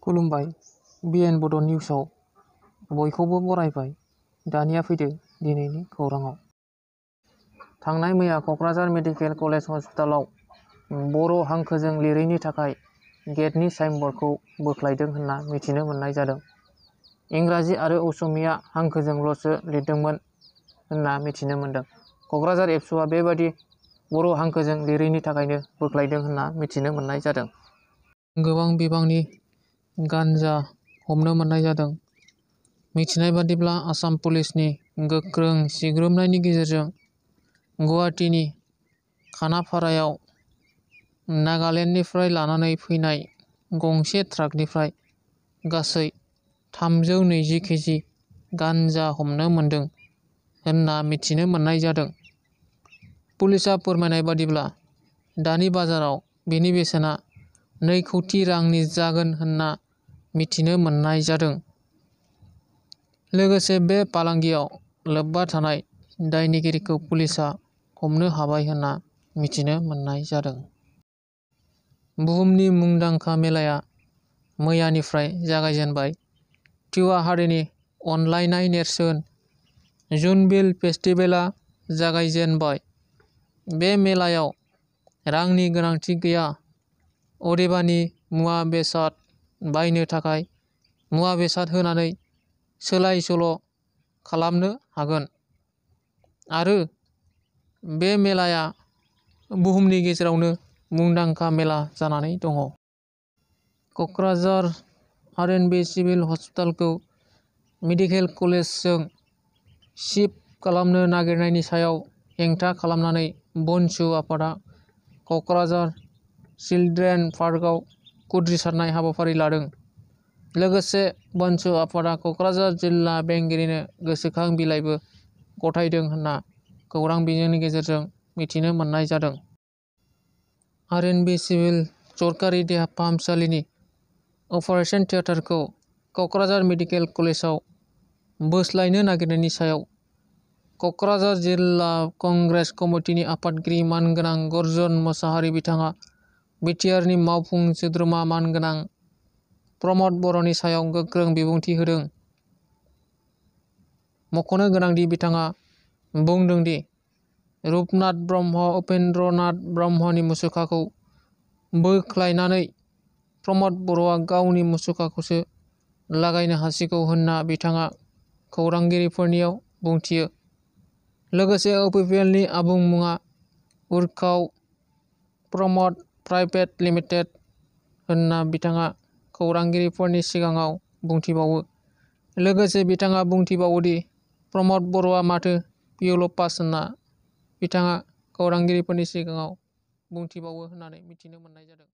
खुलुमबाय। बिएन बड' निउसआव बयखौबो बरायबाय। दानिया फैदो दिनैनि खौराङाव। थांनाय मैया क'क्राझार मेडिकेल कलेज हस्पिटालाव बर' हांखोजों लिरैनि थाखाय गेटनि साइनबर्डखौ बोख्लायदों होनना मिथिनो मोननाय जादों। इंराजि आरो असमिया हांखोजोंल'सो लिरदोंमोन होनना मिथिनो मोनदों। क'क्राझार एबसुआ बेबादि बर' हांखोजों लिरैनि थाखायनो बोख्लायदों होनना मिथिनो मोननाय जादों। गोबां बिबांनि गान्जा हमनो मोननाय जादों। मिथिनाय बादिब्ला आसाम पुलिसनि गोख्रों सिग्रोमनायनि गेजेरजों गुवाहाटीनि खानाफारायाव नागालेण्डनिफ्राय लानानै फैनाय गंसे ट्राकनिफ्राय गासै 320 केजि गान्जा हमनो मोनदों होनना मिथिनो मोननाय जादों। पुलिसआ फोरमायनाय बादिब्ला दानि बाजाराव बेनि बेसेना 2 कौटि रांनि जागोन होनना मिथिनो मोननाय जादों। लोगोसे बे फालांगियाव लोब्बा थानाय दायनिगिरिखौ पुलिसआ हमनो हाबाय होनना मिथिनो मोननाय जादों। बुहुमनि मुंदांखा मेलाया मैयानिफ्राय जागायजेनबाय। तिवा हारिनि अनलायनाय नेरसोन जूनबिल फेस्टिभेलआ जागायजेनबाय। बे मेलायाव रांनि गोनांथि गैया। अदेबानि मुवा बेसाद बायनो थाखाय मुवा बेसाद होनानै सोलाय सोल' खालामनो हागोन। आरो बे मेलाया बुहुमनि गेजेरावनो मुंदांखा मेला जानानै दङ। क'क्राझार आर.एन.बि. सिभिल हस्पिटालखौ मेडिकेल कलेजजों शिफ्ट खालामनो नागिरनायनि सायाव हेंथा खालामनानै बनसु आफादआ क'क्राझार चिल्ड्रेन पार्कआव खुद्रिसारनाय हाबाफारि लादों। लोगोसे बनसु आफादआ क'क्राझार जिल्ला बेंगिरिनो गोसोखां बिलाइबो गथायदों होनना खौरां बिजोंनि गेजेरजों मिथिनो मोननाय जादों। आर.एन.बि. सिभिल सरकारि देहा फाहामसालिनि अपारेशन थियेटारखौ क'क्राझार मेडिकेल कलेजाव बोस्लायनो नागिरनायनि सायाव क'क्राझार जिल्ला कंग्रेस कमिटिनि आफादगिरि मानगोनां गर्जन मोसाहारि बिथाङा बिटिआरनि मावफुं सोद्रोमा मानगोनां प्रमद बर'नि सायाव गोख्रों बिबुंथि होदों। मख'नो गोनांदि बिथाङा बुंदों दि रुपनाथ ब्रह्म, उपेन्द्र नाथ ब्रह्मनि मुसुखाखौ बोख्लायनानै प्रमद बर'आ गावनि मुसुखाखौसो लागायनो हासिगौ होनना बिथाङा खौरांगिरिफोरनियाव बुंथियो। लोगोसे इउपिपिएलनि आबुं मुङा उर्खाव प्रमद प्राइभेट लिमिटेड होनना बिथाङा खौरांगिरिफोरनि सिगाङाव बुंथिबावो। लोगोसे बिथाङा बुंथिबावोदि प्रमद बर'आ माथो पिइउल पास होनना बिथाङा खौरांगिरिफोरनि सिगाङाव बुंथिबावो होननानै मिथिनो मोननाय जादों।